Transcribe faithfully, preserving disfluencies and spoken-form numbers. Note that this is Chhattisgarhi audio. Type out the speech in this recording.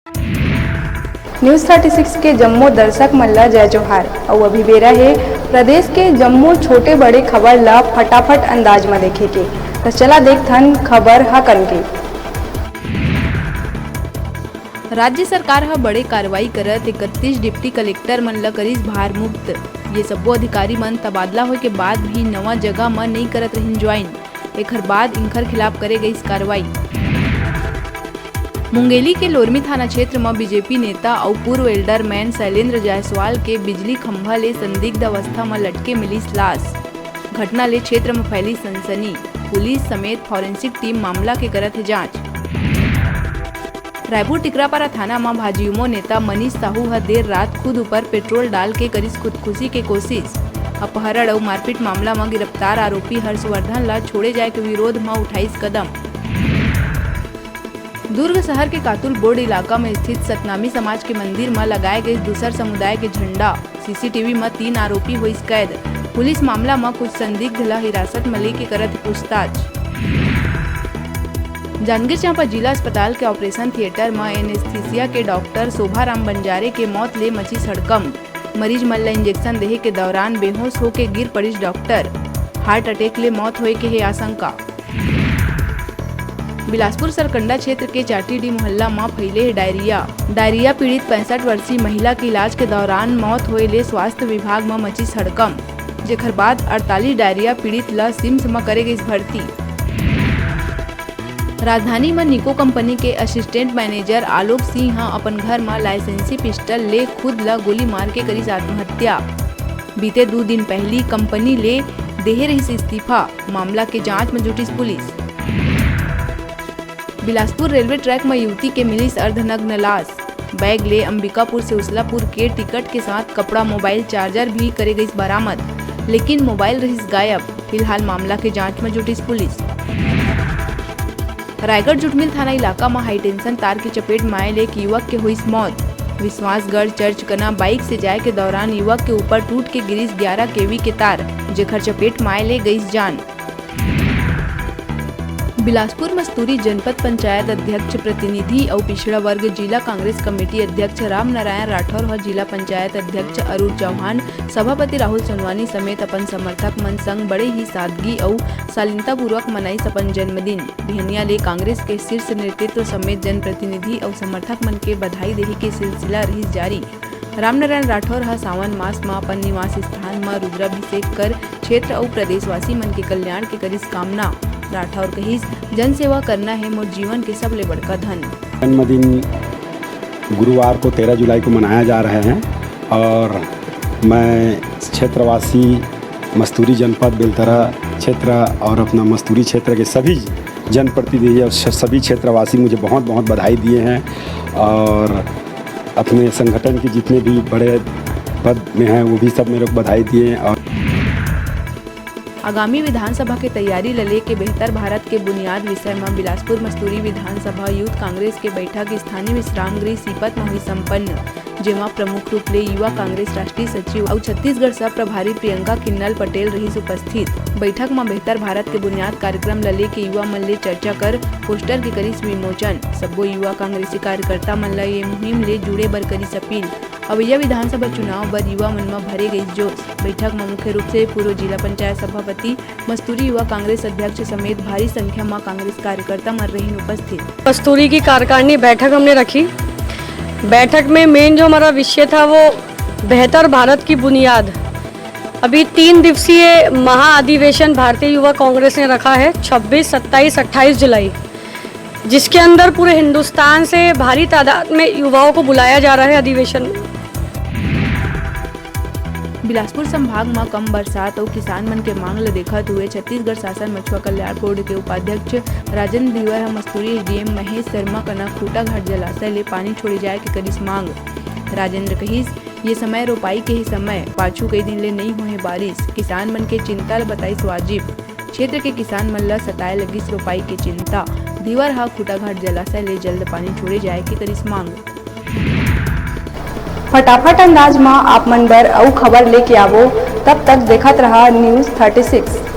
News thirty six के जम्मो दर्शक मन ला जय जोहार। अउ अभी बेरा हे प्रदेश के जम्मो छोटे बड़े खबर ला फटाफट अंदाज म देखे के। त चला देखथन खबर ह कन के। राज्य सरकार ह बड़े कार्रवाई करत इकतीस डिप्टी कलेक्टर मन ल करिस भार मुक्त। ये सब्बो अधिकारी मन तबादला होय के बाद भी नवा जगह म नइ करत रहिन ज्वाइन। एखर बाद इनखर खिलाफ करे गइस कार्रवाई। मुंगेली के लोरमी थाना क्षेत्र म बीजेपी नेता अउ पूर्व एल्डरमैन शैलेंद्र जायसवाल के बिजली खंभा ले संदिग्ध अवस्था म लटके मिलिस लाश। घटना ले क्षेत्र म फैली सनसनी। पुलिस समेत फॉरेंसिक टीम मामला के करत हे जांच। रायपुर टिकरापारा थाना म भाजयुमो नेता मनीष साहू ह देर रात खुद ऊपर पेट्रोल डाल के करिस खुदकुशी के कोशिश। अपहरण अउ मारपीट मामला म गिरफ्तार आरोपी हर्षवर्धन ल छोड़े जाय के विरोध म उठाइस कदम। दुर्ग शहर के कातुल बोर्ड इलाका म स्थित सतनामी समाज के मंदिर म लगाए गए दूसर समुदाय के झंडा। सीसीटीवी म तीन आरोपी होइस कैद। पुलिस मामला म कुछ संदिग्ध ल हिरासत म लेके करत हे पूछताछ। जांजगीर चांपा जिला अस्पताल के ऑपरेशन थिएटर म एनेस्थीसिया के डॉक्टर शोभाराम बंजारे के मौत ले मचिस हड़कंप। मरीज मन ल इंजेक्शन देहे के दौरान बेहोश होके गिर पड़िस डॉक्टर। हार्ट अटैक ले मौत होए के हे आशंका। बिलासपुर सरकंडा क्षेत्र के चाटीडी मोहल्ला म फैले हे डायरिया। डायरिया पीड़ित पैंसठ वर्षीय महिला के इलाज के दौरान मौत होए ले स्वास्थ्य विभाग म मचिस हड़कंप, जेखर बाद अड़तालीस डायरिया पीड़ित ल सिम्स म करे गइस भर्ती। राजधानी म निको कंपनी के असिस्टेंट मैनेजर आलोक सिंह ह अपन घर म लाइसेंसी पिस्टल ले खुद ल गोली मार के करिस आत्महत्या। बीते दू दिन पहिली कंपनी ले देहे रहिस इस्तीफा। मामला के जांच म जुटिस पुलिस। बिलासपुर रेलवे ट्रैक म युवती के मिलिस अर्धनग्न लाश। बैग ले अंबिकापुर से उसलापुर के टिकट के साथ कपड़ा, मोबाइल, चार्जर भी करे गइस बरामद, लेकिन मोबाइल रहिस गायब। फिलहाल मामला के जांच म जुटिस पुलिस। रायगढ़ जुटमिल थाना इलाका म हाईटेंशन तार के चपेट म आए ले एक युवक के होइस मौत। विश्वासगढ़ चर्च कना बाइक से जाए के दौरान युवक के ऊपर टूट के गिरिस ग्यारह केवी के तार, जेखर चपेट म आए ले गइस जान। बिलासपुर मस्तूरी जनपद पंचायत अध्यक्ष प्रतिनिधि अउ पिछड़ा वर्ग जिला कांग्रेस कमेटी अध्यक्ष रामनारायण राठौर ह जिला पंचायत अध्यक्ष अरुण चौहान, सभापति राहुल सोनवानी समेत अपन समर्थक मन संग बड़े ही सादगी अउ शालीनतापूर्वक मनाइस अपन जन्मदिन। बिहनिया ले कांग्रेस के शीर्ष नेतृत्व समेत जनप्रतिनिधि अउ समर्थक मन के बधाई देहे के सिलसिला रहिस जारी। रामनारायण राठौर ह सावन मास म अपन निवास स्थान म रुद्राभिषेक कर क्षेत्र अउ प्रदेशवासी मन के कल्याण के करिस कामना। राठौर कहिस, "जनसेवा करना हे मोर जीवन के सबले बड़का धन।" जन्मदिन गुरुवार को, तेरह जुलाई को मनाया जा रहा है और मैं क्षेत्रवासी, मस्तूरी जनपद बेलतरा क्षेत्र और अपना मस्तूरी क्षेत्र के सभी जनप्रतिनिधि और स-, सभी क्षेत्रवासी मुझे बहुत बहुत बधाई दिए हैं और अपने संगठन के जितने भी बड़े पद में हैं, वो भी सब मेरे को बधाई दिए हैं। और आगामी विधानसभा के तैयारी ल लेके बेहतर भारत के बुनियाद विषय म बिलासपुर मस्तूरी विधानसभा यूथ कांग्रेस के बैठक स्थानीय विश्राम गृह सीपत म हुई संपन्न, जेमा प्रमुख रूप ले युवा कांग्रेस राष्ट्रीय सचिव अउ छत्तीसगढ़ सह प्रभारी प्रियंका किन्नल पटेल रहिस उपस्थित। बैठक म बेहतर भारत के बुनियाद कार्यक्रम ल लेके युवा मन ले चर्चा कर पोस्टर के करिस विमोचन। सब्बो युवा कांग्रेसी कार्यकर्ता मन ल ये मुहिम ले जुड़े बर करिस अपील। अवइया विधानसभा चुनाव बर युवा मन म भरे गइस जोश। बैठक म मुख्य रूप से पूर्व जिला पंचायत सभापति, मस्तूरी युवा कांग्रेस अध्यक्ष समेत भारी संख्या म कांग्रेस कार्यकर्ता मन रहिन उपस्थित। मस्तूरी की कार्यकारिणी बैठक हमने रखी। बैठक में मेन जो हमारा विषय था वो बेहतर भारत की बुनियाद। अभी तीन दिवसीय महाअधिवेशन भारतीय युवा कांग्रेस ने रखा है, छब्बीस, सत्ताईस, अट्ठाईस जुलाई, जिसके अंदर पूरे हिंदुस्तान से भारी तादाद में युवाओं को बुलाया जा रहा है अधिवेशन में। बिलासपुर संभाग म कम बरसात अउ किसान मन के मांग ल देखत हुए छत्तीसगढ़ शासन मछुआ कल्याण बोर्ड के उपाध्यक्ष राजेंद्र धीवर ह मस्तूरी एसडीएम महेश शर्मा कना खूंटाघाट जलाशय ले पानी छोड़े जाय के करिस मांग। राजेंद्र कहिस, ये समय रोपाई के ही समय, पाछू कई दिन ले नइ होए हे बारिश, किसान मन के चिंता ल बताइस वाजिब। क्षेत्र के किसान मन ल सताए लगिस रोपाई के चिंता। धीवर ह खूंटाघाट जलाशय ले जल्द पानी छोड़े जाय के करिस मांग। फटाफट अंदाज म आप मन बर अउ खबर लेके आबो, तब तक देखत रहा News thirty six।